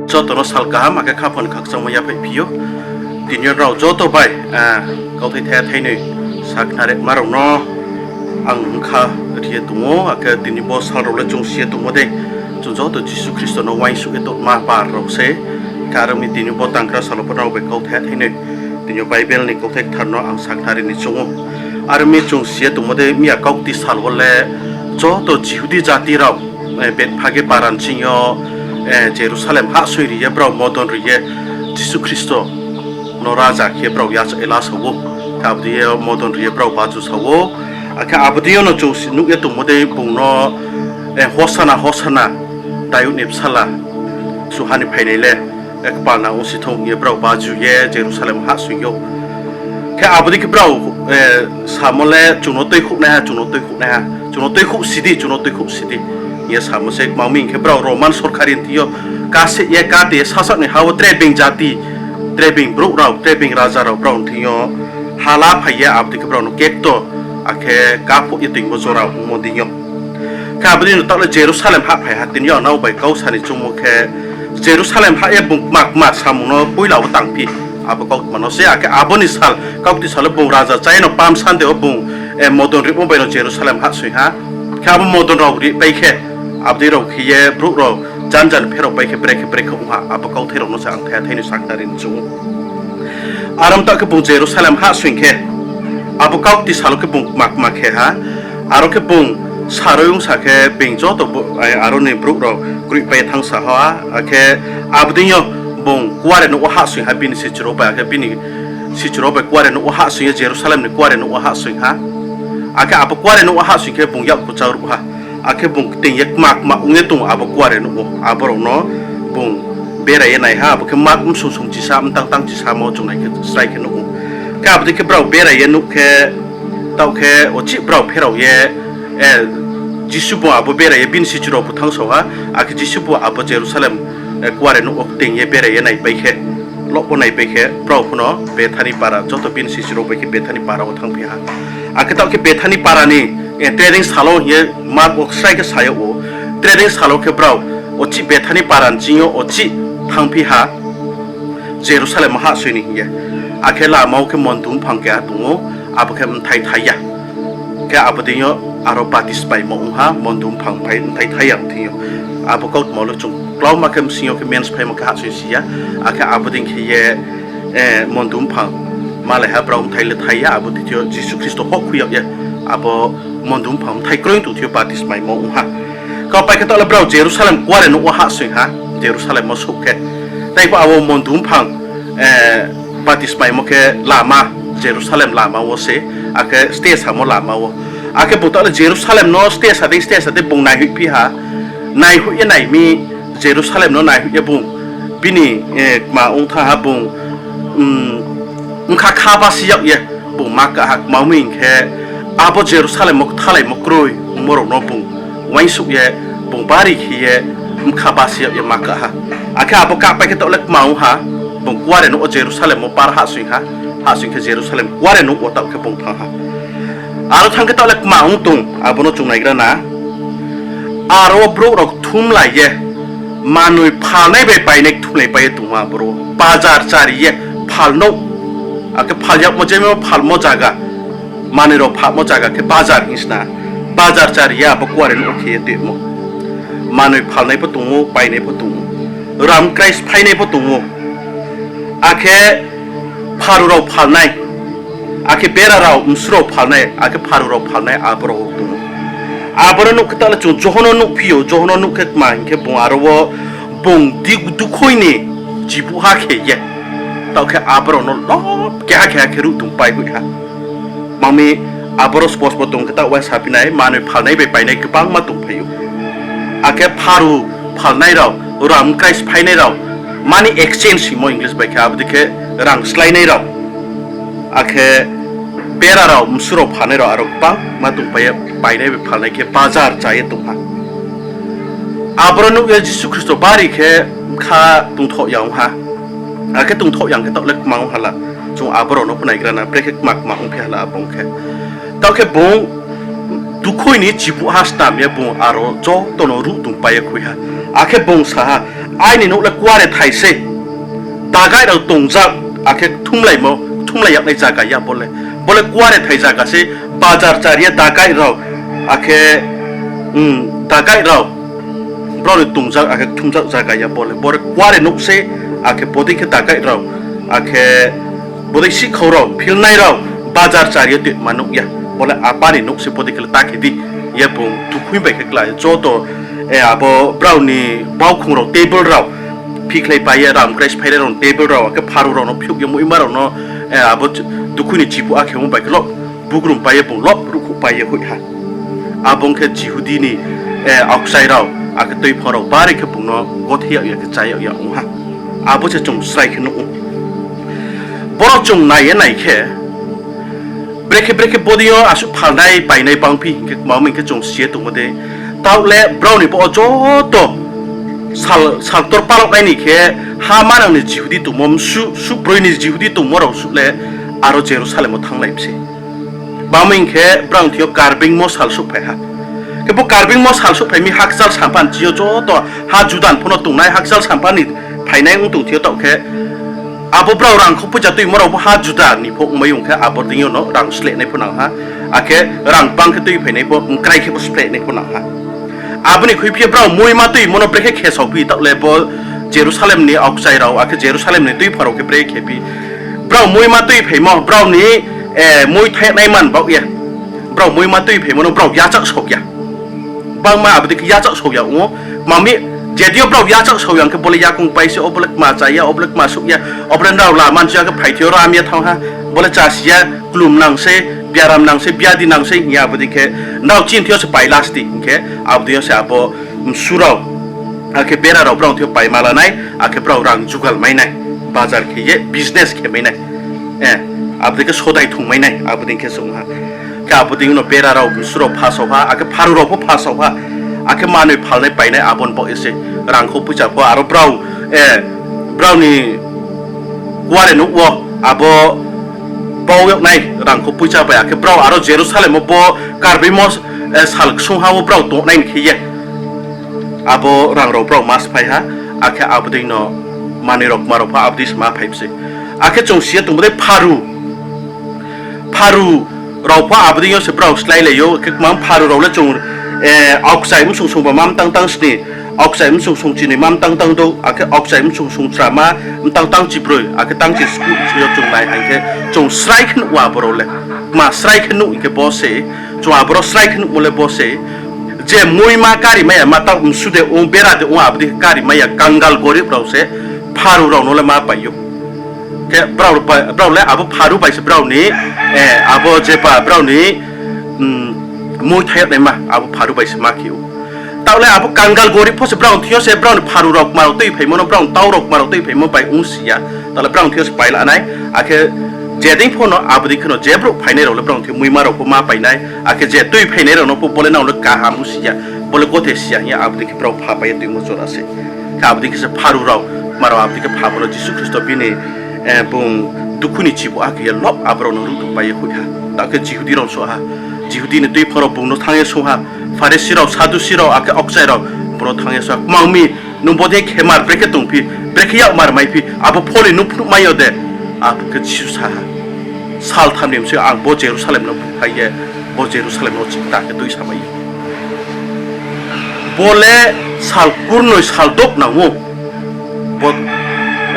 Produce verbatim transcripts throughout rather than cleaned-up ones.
Joto no sal kaham akhe khaphang ni khakchangmo yaphaih phi ou. Tini yo nrao joto bai, ah, kauthai thai thai noi sakhnarima rao no ang bkha ri ye tong ou, akhe tini bo sal rao le chung si ye tongmo dei, chung joto Jisu Khristo no uaingsouh ye tongma bar rao se. Khe aro mi tini bo tanggra sal wo pho nrao bai kauthai thai noi, tini yo Bible ni kauthai kthar no ang sakhnari ni choung ou. Aro mi chung si ye tongmo dei, miya kaukti sal wo le joto Jihudi jati rao, eh, Bethphage para ni ching yo, eh, Jerusalem hahsoing ri ye brao modon ri ye Jisu Khristo no raja khe brao yachaoh ye la sa ou. Khe abo dei yo modon ri ye brao baju sa ou. Akhe abo dei yo no chung si nuh ye tongmo dei bung no, eh, Hosana, Hosana, Dayud ni bsala, Kchuha ni phainai le, eh, kpal na ongsi thou hing ye brao baju ye Jerusalem hahsoing ou. Khe abo dei khe brao, eh, samo le, chung no tuikhouhnaiha, chung no tuikhouhnaiha, chung no tuikhouh si di, chung no tuikhouh si di hing ye samo se. Kma mi hing khe, brao Roman sorkari ni thing yo kaseh ye, kate ye, sasaoh ni ha wo tre being jati, tre being brouh rao, tre being raja rao brao ni thing yo ha la phai ye, abo dei khe brao no kekto, akhe kaphoh ye toingmo jora ongmo deing yo. Khe abo dei no taoh le Jerusalem hahphai ha. Tini yo ang nrao bai kau sa ni choungmo khe, Jerusalem hah ye bung kma kma samung no poila wo tangphi, abo kautma no se. Akhe abo ni sal, kaukti sal wo bung raja chá ye no Palm Sunday wo bung, eh, modon rimo bai no Jerusalem hahsoing ha. Khe abo modon rao ripai khe, abo dei rao khe ye brouh rao jan jan pherao pai khe brekhe brekhe ong ha, abo kauthai rao no se ang thai thai ni sakhnari ni choung ou. Aro mtaoh khe bung Jerusalem hahsoing khe, abo kaukti sal wo khe bung kma kma khe ha. Aro khe bung saroi ongsa khe being joto bo-, ai, aro ni brouh rao kroihpai ye thanngsa ha. Akhe abo dei yo bung kuarenouh wo hahsoing ha, bini sichu rao bai, akhe bini sichu rao bai kuarenouh wo hahsoing ye Jerusalem ni kuarenouh wo hahsoing ha. Akhe abo kuarenouh wo hahsoing khe bung yakgu chá ruh ha. Akhe bung kting ye kma kma ong ye tong ou abo kuarenouh wo. Abo rao no bung berai ye nai ha, abo khe Mark bsung sungchisa, mtang tangchisamo chung nai khe srai khe nuh ou. Khe abo dei khe brao berai ye nuh khe, taoh khe uchih brao pherao ye, eh, Jisu bu abo berai ye bini sichu rao bu thanngsao ha, akhe Jisu bu abo Jerusalem, eh, kuarenouh wo kting ye berai ye naipai khe, loh wo naipai khe, brao pho no Bethani para, joto bini sichu rao bai khe Bethani para wo thanngphi ha. Akhe taoh khe Bethani para ni, eh, tre dei sal wo hing ye Mark wo srai khe sa yag ou, tre dei sal wo khe brao uchih Bethani para ni ching yo uchih thanngphi ha, Jerusalem wo hahsoing ni hing ye. Akhe lama wo khe mondu mphang keha tong ou, abo khe mthai thai ya. Khe abo dei yo aro batismaimo ong ha, mondu mphang bai mthai thai ya ong thing yo. Abo kautma le chung klauma khe bsing yo khe mens phaimo khe hahsoing si ya. Akhe abo dei khe ye, eh, mondu mphang malai ha, brao mthai le thai ya, abo dei yo Jisu Khristo houhkhoi yag ye, abo mondu mphang mthai kroi tong thing yo batismaimo ong ha. Kau pai khe taoh le brao Jerusalem kuarenouh wo hahsoing ha, Jerusalem wo souh khe. Tai pho abo mondu mphang, eh, batismaimo khe lama, Jerusalem lama wo se, akhe stesamo lama wo. Akhe bung taoh le Jerusalem no stesa dei, stesa dei bung naihoihphi ha, naihoih ye nai mi, Jerusalem no naihoih ye bung, bini, eh, kma ong thanng ha bung, mm, bkha kha basi yag ye bung ma kah ha, kma mi hing khe, abo Jerusalem wo kthalaimo kroi ongmo rao no bung uaingsouh ye, bung bari khe ye, bkha basi yag ye ma kah ha. Akhe abo kahpai khe taoh le kma ong ha, bung kuarenouh wo Jerusalem wo par hahsoing ha, hahsoing khe Jerusalem kuarenouh wo taoh khe bung thanng ha. Aro thanng khe taoh le kma ong tong, abo no chung naigra na. Aro wo brouh rao kthumlai ye, manoi phalnai bai painai kthumlaipai ye tongmo abo rao. Bazar chari ye phalnouh. Akhe phal yagmo je phalmo zaga, manoi rao phalmo zaga khe bazar hing sna. Bazar chari ye abo kuarenouh wo khe ye tongmo. Manoi phalnai pho tong ou, painai pho tong ou. Ram krai sphainai pho tong ou. Akhe pharu rao phalnai, akhe bera rao msu rao phalnai, akhe pharu rao phalnai abo rao tong ou. Abo no nuh khe taoh le chung Johon no nuhphi ou, Johon no nuh khe kma hing khe bung aro wo bung di-, dukhoi ni chibuha khe ye. Taoh khe abo rao no lo keha keha khe ruh tong pai hoih ha. Mami abo rao spos bo tong khe taoh uaisa phi nai, manoi phalnai bai painai gbangma tongphai ou. Akhe pharu phalnai rao, ram krai sphainai rao, money exchange hingmo English bai khe, abo dei khe rang sláinai rao. Akhe bera rao, msu rao phalnai rao aro gbangma tongpai ye, painai bai phalnai khe bazar chá ye tong ha. Abo rao nuh ye Jisu Khristo bari khe bkha tongthoh ya ong ha. Akhe tongthoh ya ong khe taoh le kma ong ha la. Chung abo rao no pho naigra na, brekhe kma kma ongphi ha la abo ong khe. Taoh khe bung dukhoi ni chibuha snam ye bung aro joto no ruh tongpai ye khui ha. Akhe bung sa ha, Aini nouh le kuare thai se. Dagai rao tongjak, akhe kthumlaimo, kthumlai yagnai zaga ya bo le. Bo le kuare thai zaga se, bazar chari ye dagai rao, akhe, um, dagai rao, brao ni tongjak, akhe kthumjak zaga ya bo le. Bo le kuare nouh se, akhe bodei khe dagai rao, akhe bodei sihkhau rao, philnai rao, bazar chari ye tuima nuh ya. Bo le apa ni nouh se, bodei khe le ta khe di, ye bung dukhui bai khe klái. Joto, eh, abo brao ni baukhong rao, table rao, phikhlai pai ye, ram krai sphainai rao ni table rao, akhe pharu rao no phiouh ye, muima rao no, eh, abo ch-, dukhui ni chibu a khe ong bai khe lo, bugrum pai ye, bung lo ruhkhuh pai ye hoih ha. Abo ong khe Jihudi ni, eh, aokchai rao, akhe tuiphang rao, bari khe bung no gothe yag ya khe chá yag ya ong ha. Abo se chung srai khe nuh ou. Boro chung nai ye nai khe, brekhe brekhe bodei yo asuh phalnai painai bangphi hing khe, kma mi hing khe chung si ye tongmo dei. Taoh le brao ni bo joto sal, sal ktor palok nai ni khe, ha manang ni Jihudi tongmo, msu, suh broi ni Jihudi tongmo rao suh le aro Jerusalem wo thannglai mi se. Kma mi hing khe brao ni thing yo Karbeingmo sal souhphai ha. Khe bo Karbeingmo sal souhphai mi hakchal sampha ni ching yo joto ha Juda ni pho no tongnai hakchal sampha ni phainai ong tong thing yo taoh khe, abo brao rangkhou poicha tuimo rao pho ha Juda ni pho ongmai ong khe, abo deing yo no rang slehnai pho nang ha, akhe rang bang khe tuiphainai pho, mkrai khe pho splehnai pho nang ha. Abo ni khuiphi ye brao muima tuimo no brekhe khe saophi taoh le bo Jerusalem ni aokchai rao, akhe Jerusalem ni tuiphang rao khe brekhe khephi. Brao muima tuiphaimo, brao ni, eh, mui thainai man baoh ye. Brao muima tuiphaimo no brao yachak saoh ya. Bangma abo dei khe yachak saoh ya ong ou. Kma mi, je deing yo brao yachak saoh ya ong khe bo le yakoung pai se, obo le kma chá ya, obo le kma souh ya, obo le nrao la mansi ya khe phai thing yo ram ye thanng ha, bo le chá si ya, klum nang se, biaram nang se, biadi nang se hing ye abo dei khe, nrao chini thing yo se pai la sti hing khe, abo dei yo se abo msu rao, akhe bera rao brao thing yo paima la nai, akhe brao rang jugal mai nai, bazar khe ye business khe mai nai. Eh, abo dei khe sodai thung mai nai, abo dei khe se ong ha. Khe abo dei no bera rao, msu rao phasao ha, akhe pharu rao pho phasao ha, akhe manoi phalnai painai abo ni baoh ye se, rangkhou poicha pho aro brao, eh, brao ni kuare nouh wo, abo bau yag nai rangkhou poicha bai, akhe brao aro Jerusalem wo bo Karbeingmo, eh, sal ksungha wo brao tongnai ni khe ye. Abo rang rao brao ma sphai ha, akhe abo dei no manoi rao kma rao pho abo dei se ma phai mi se. Akhe chung si ye tongmo dei pharu, pharu rao pho abo dei yo se brao sláilai ou, khe kma pharu rao le chung, eh, aokchai bsung sung ba ma mtang tang sni, aokchai bsung sung chinoi ma mtang tang douh, akhe aokchai bsung sung chra ma mtang tang chibroi, akhe tang chi sku yo chung nai hing khe chung srai khe nuh ou abo rao le. Kma srai khe nuh hing khe bo se, chung abo rao srai khe nuhmo le bo se, je muima kari mai ya ma taoh msu de ong, bera de ong, abo dei khe kari mai ya kangal gorib rao se pharu rao no le ma pai ou. Khe brao, brao le abo pharu bai se brao ni, eh, abo jeba brao ni, mm, mui thai yag naima abo pharu bai se ma khe ou. Taoh le abo kangal gorib pho se brao ni thing yo se brao ni pharu rao kma rao tuiphaimo no, brao ni tau rao kma rao tuiphaimo bai ongsi ya. Taoh le brao ni thing yo se pai la nai. Akhe je dei pho no abo dei khe no je brouh phainai rao le brao ni thing yo muima rao pho ma pai nai. Akhe je tuiphainai rao no pho bo le nang le kaham ongsi ya, bo le gothe si ya hing ye abo dei khe brao pha pai ye tuimo jora se. Khe abo dei khe se pharu rao, kma rao abo dei khe phamo no Jisu Khristo bini, eh, bung dukhu ni chibu a khe ye lob abo rao no ruhtuh pai ye hoih ha. Taoh khe Jihudi rao song ha, Jihudi ni tuiphang rao bung no thanng ye song ha, Pharisi rao, Sadusi rao, akhe aokchai rao bung no thanng ye song ha, kma mi, nung bodei khemar brekhe tongphi, brekhe yakmar maiphi, abo pholi nung phnuh mai yo de? Abo khe Jisu sa ha, saltham ni bsing ang bo Jerusalem no buphai ye, bo Jerusalem no chikta khe tuisamai ou. Bo le sal kurnoi sal douh nang ou. Bo,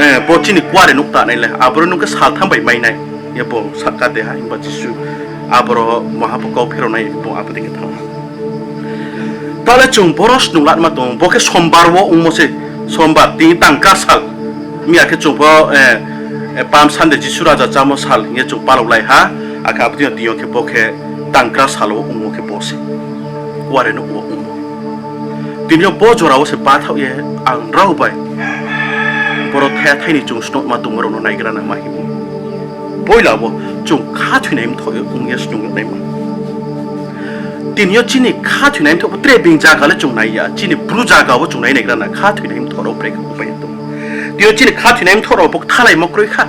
eh, bo chini kuare nouh tanai le, aboro nung khe saltham bai mai nai. Ye bo sahka de ha, himba Jisu aboro maha pho kau pherao nai, bo abo dei khe thanng ha. Taoh le chung boro snung lanma tong, bo khe Sombar wo ongmo se, Sombar tini tangkra sal. Miya khe chung pho, eh, eh, Palm Sunday Jisu Raja chámo sal hing ye chung palao lai ha, akhe abo dei yo tini yo khe bo khe tangkra sal wo ongmo khe bo se. Kuare nouh wo ongmo. Tini yo bo jora wo se bathaoh ye ang rao bai boro thaya thai ni chung snungma tongmo rao no naigra nangma hing ou. Poila wo chung khathoinai mthoh ye ong ye snung yag naima. Tini yo chini khathoinai mthoh bo tre being zaga le chung nai ya, chini Bru zaga wo chung nai naigra na khathoinai mthoh rao brekhe ongpai ye tong. Tini yo chini khathoinai mthoh rao bo kthalaimo kroi kha.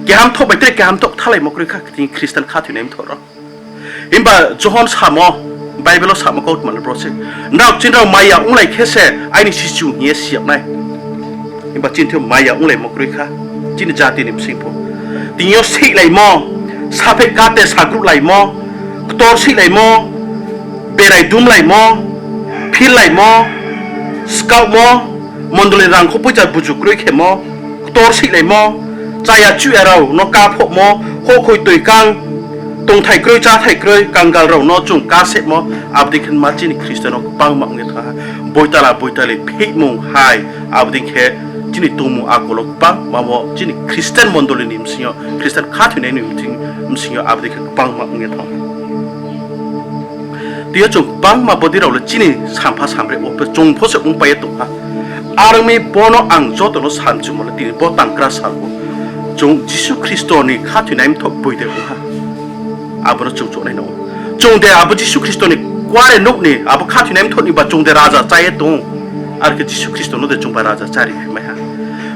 Keha mthoh bai tre keha mthoh kthalaimo kroi kha, tini Christian khathoinai mthoh rao. Himba Johon samo, Bible wo samo kautma le bro se, nrao chini rao maya onglai khe se aini sichu hing ye si yag nai. Himba chini thing yo maya onglaimo kroi kha, chini jati ni bsing pho. Tini yo seihlaimo, sapheh kate sagruhlaimo, ktor seihlaimo, berai dumlaimo, phirlaimo, skaohmo, mondoli ni rangkho poicha buju kroi khemo, ktor seihlaimo, chaya chuhya rao no kaphohmo, houhkhoi toi kang, tongthai kroi, cháthai kroi, kangal rao no chung kasehmo, abo dei khe ma chini Khristian no gbangma ong ye thanng ha. Boitala boitali phihmung hai, abo dei khe chini tongmung akol wo gbangma wo chini Khristian mondoli ni bsing yo, Khristian khathoinai ni bsing, bsing yo abo dei khe gbangma ong ye thanng ha. Tini yo chung gbangma bodei rao le chini sampha samre wo pho chung pho se ongpai ye tong ha. Are ong mi bo no ang joto no samchumo le tini bo tangkra sal wo chung Jisu Khristo ni khathoinai mthoh boi de ong ha. Abo no chung choungnai nang ou. Chung de abo Jisu Khristo ni kuarenouh ni, abo khathoinai mthoh ni ba chung de raja chá ye tong ou? Are khe Jisu Khristo no de chungba raja chári phi mai ha.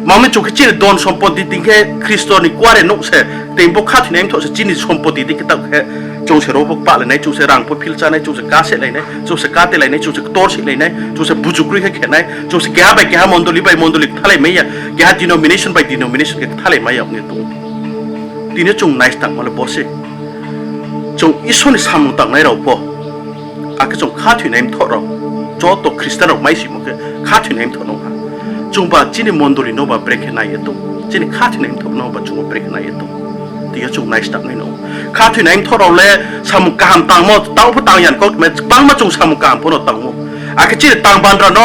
Mami chung khe chini don sompoti dei khe Khristo ni kuarenouh se, tei bo khathoinai mthoh se chini sompoti dei khe taoh khe, chung se ro pho kpahlai nai, chung se rang pho philchá nai, chung se kaseh lai nai, chung se katelai nai, chung se ktor seihlai nai, chung se buju kroi khe khe nai, chung se keha bai keha, mondoli bai mondoli kthalai mai ya, keha denomination bai denomination khe kthalai mai ya ong ye tong ou. Tini yo chung naisnangmo le bo se. Chung Isor ni samung tangnai rao pho, akhe chung khathoinai mthoh rao, joto Khristian rao maisingmo khe khathoinai mthoh nung ha. Chungba chini mondoli no ba brekhe nai ye tong, chini khathoinai mthoh no ba chung brekhe nai ye tong. Tini yo chung naisnangnai nang ou. Khathoinai mthoh rao le samung kaham tangmo, tang pho tang ya ni kautma, gbangma chung samung kaham pho no tang ou. Akhe chini tang bandra no,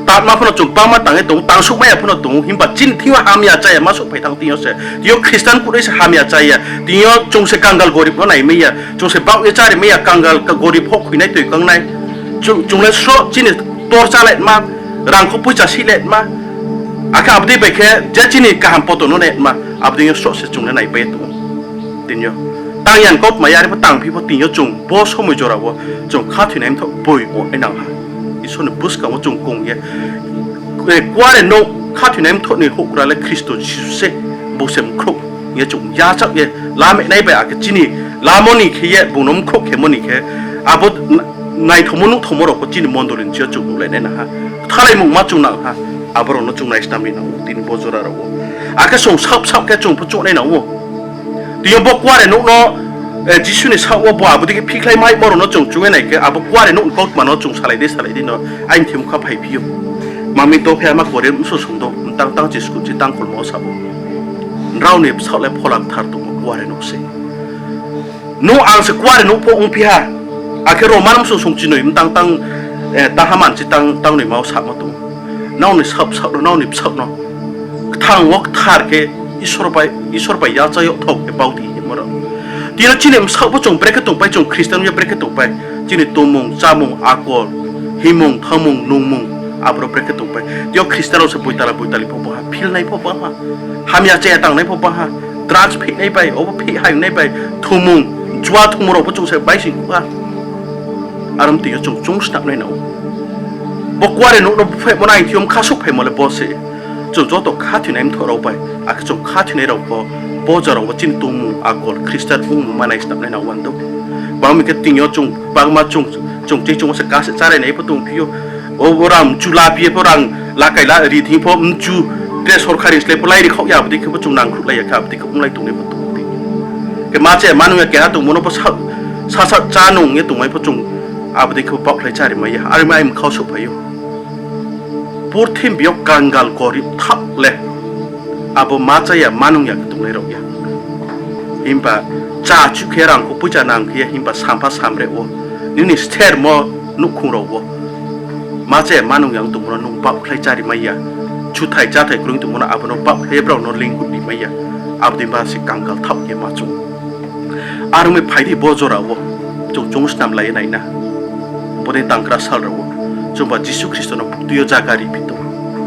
tangma pho no chung gbangma tang ye tong ou, tang souhmai ya pho no tong ou, himba chini thing yo hamya cháya ma souhphai thanng tini yo se. Tini yo Khristian kuhnai se hamya cháya. Tini yo chung se kangal gorib no naimai ya, chung se baoh ye chárimai ya, kangal ka-, gorib houhkhoinai toi kangnai. Chung, chung le sroh chini ktor chálai ma, rangkho poicha seihlai ma, akhe abo dei bai khe je chini kaham poto no nai ma, abo dei yo sroh se chung le naipai ye tong ou. Tini yo tang ya ni kautma ya, are pho tang phi pho tini yo chung bo somoi jora wo chung khathoinai mthoh boi ongnai nang ha. Isor ni buskang wo chung kong ye, e, kuarenouh khathoinai mthoh ni houhgra le Khristo Jisu se, bung se mkhrouh ye chung yachaoh ye, lamenai bai akhe chini lamo ni khe ye bung no mkhrouh khemo ni khe, abo na-, naithomo nuhthomo rao pho chini mondoli ni thing yo chung nuhlai nai nang ha. Kthalaimungma chung nang ha, abo rao no chung naisnam ri nang ou tini bo jora rao wo. Akhe chung saoh saoh khe chung pho choungnai nang ou. Tini yo bo kuarenouh no, e, Jisu ni saoh wo bo abo dei khe phikhlai maimo rao no chung choung ye nai khe, abo kuarenouh ni kautma no chung salai dei salai dei no, aini thimkha phaiphi ou. Mami dopha ma Korinth bsong song do, mtang tang chi sku chi tang kolmo wo sa ou. Nrao ni bsaoh le Phola Kthar tongmo kuarenouh se. Nung ang se kuarenouh pho ongphi ha. Akhe Roman bsong song chinoi mtang tang, e, tang ha man chi tang, tang noima wo samo tong ou. Nrao ni saoh bsaoh no, nrao ni bsaoh no kthang wo kthar khe Isor bai, Isor bai yacha yagthao khe bau di hingmo rao. Tini yo chini bsaoh pho chung brekhe tongpai, chung Khristian ye brekhe tongpai. Chini tongmung, chámung, akol, himung, thanngmung, nungmung, aboro brekhe tongpai. Tini yo Khristian rao se boitala boitali pho bang ha, philnai pho bang ha, hamya chaya tangnai pho bang ha, drugs phihnai bai, obo phih haingnai bai, thumung, jua thumung rao pho chung se baising khuh ha. Aro mtoi yo chung chung snamnai nang ou. Bo kuarenouh no buphaihmo nai thing yo mkha souhphaimo le bo se. Chung joto khathoinai mthoh rao bai, akhe chung khathoinai rao pho, bo jora wo chini tongmung akol Khristian ongmung manai snamnai nang ou ando. Bang mi khe tini yo chung bangma chung, chung ching chung wo se kase chárai nai pho tongphi ou. O, o rang mchu la phi ye pho rang lakai la ri thing pho mchu, tre sorkari slái pho lai ri khaoh ya, abo dei khe pho chung nangkhruhlai ya khe, abo dei khe onglai tongnai pho tong ou. Khe ma chaya manung ya keha tongmo no pho sa, sa, sa chá nung ye tongmai pho chung abo dei khe pho baohkhlai chári mai ya. Are mai mkha souhphai ou. Purthimbi yo kangal gorib thaoh le abo ma chaya manung ya khe tongnai rao ya. Himba cha chuh khe rangkho poicha nang khe ye, himba sampha samre wo nini sthermo nouhkhong rao wo ma chaya manung ya ong tongmo no nung baohkhlai chári mai ya. Chuthai cháthai kroi tongmo no abo no baohkhlai ye brao no leinghoih ri mai ya. Abo dei ba se kangal thaoh ye ma chung. Are ong mi phai di bo jora wo chung chung snamlai ye nai na. Bodei tangkra sal rao wo chungba Jisu Khristo no buktui yo zaga riphi tong.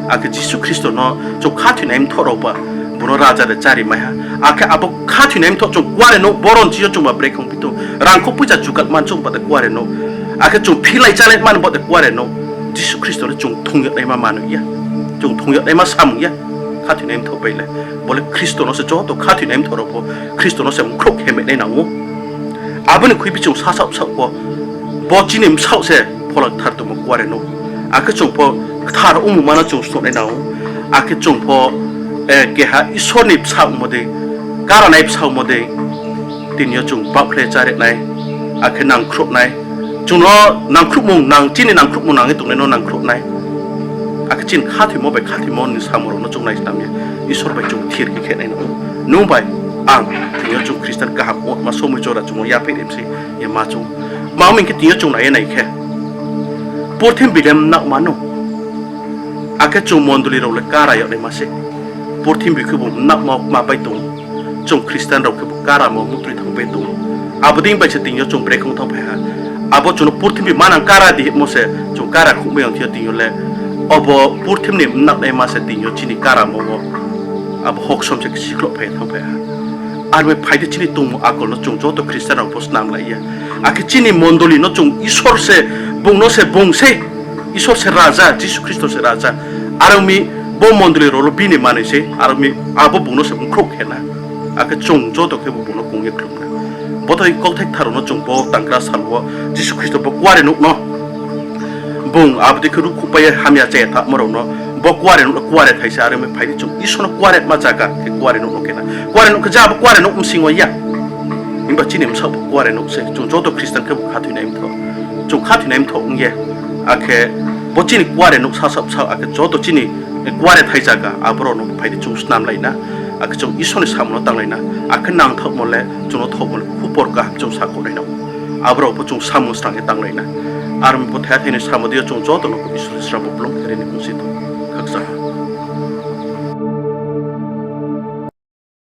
Akhe Jisu Khristo no chung khathoinai mthoh rao ba, bung no raja de chári mai ha. Akhe abo khathoinai mthoh chung kuarenouh boron chi yo chungba brekhe ongphi tong. Rangkho poicha jugal man chungba de kuarenouh. Akhe chung philai chálai man bo de kuarenouh. Jisu Khristo le chung thung yagnaima manoi ya. Chung thung yagnaima samung ya. Khathoinai mthoh bai le. Bo le Khristo no se joto khathoinai mthoh rao pho Khristo no se mkhrouh khe menai nang ou. Abo ni khuiphi chung sasaoh bsaoh pho, bo chini bsaoh se Phola Kthar tongmo kuarenouh. Akhe chung pho kthar ongmungma no chung snohnai nang ou. Akhe chung pho keha Isor ni bsaohmo dei, karanai bsaohmo dei, tini yo chung baohkhle chári nai, akhe nangkhruh nai. Chung no nangkhruhmung nang, chini nangkhruhmung nang ye tongnai no nangkhruh nai. Akhe chini khathoimo bai khathoimo ni samung rao no chung naisnam ye Isor bai chung thir khe khe nai no. Nung bai ang tini yo chung Christian kaham ongma somoi jora chung no yaphaih ri mi se ye ma chung. Tma hing khe tini yo chung nai ye nai khe, purthimbi le mnaohma no. Akhe chung mondoli rao le kara yag naima se. Purthimbi khebu mnaohma kma pai tong ou. Chung Christian rao khebu karamo mutroi thanngpai tong ou. Abo dei bai se tini yo chung brekhe ong thanngphai ha. Abo chung no purthimbi manang kara di hingmo se chung kara khouhmai ya ong thing yo tini yo le. Abo purthimbi ni mnaoh naima se tini yo chini karamo wo abo hoksom se sikhloh phai thanngphai ha. Aro mi phai di chini tongmung akol no chung joto Christian rao pho snamlai ye. Akhe chini mondoli no chung Isor se, bung no se bung sei, Isor se Raja, Jisu Khristo se Raja. Aro mi bo mondoli rao le bini manoi sei, aro mi abo bung no se bkhrouh khe na. Akhe chung joto khebu bung no kong ye khlum na. Bothai Kauthai Kthar rao no chung bo tangkra sal wo Jisu Khristo bo kuarenouh no bung abo dei khe ruhkhouhpai ye hamya chaya thamo rao no, bo kuarenouh no kuare thai se, aro mi phai di chung Isor no kuarenma zaga khe kuarenouh no khe na. Kuarenouh khe je abo kuarenouh bsing wo ya. Himba chini bsaoh bo kuarenouh se, chung joto Christian khebu khathoinai mthoh. Chung khathoinai mthoh ong ye. Akhe bo chini kuarenouh sasaoh bsaoh, akhe joto chini kuare thai zaga, abo rao no phai di chung snamlai na. Akhe chung Isor ni samung no tanglai na. Akhe nangthaohmo le, chung no thaohmo le, khupor kaham chung sakhouh nai na. Abo rao pho chung samung snang ye tanglai na. Aro mi bo thaiha thai ni samung dei yo chung joto no Isor ni srabo blung khe ri ni ongsi tong. Khakchang ha.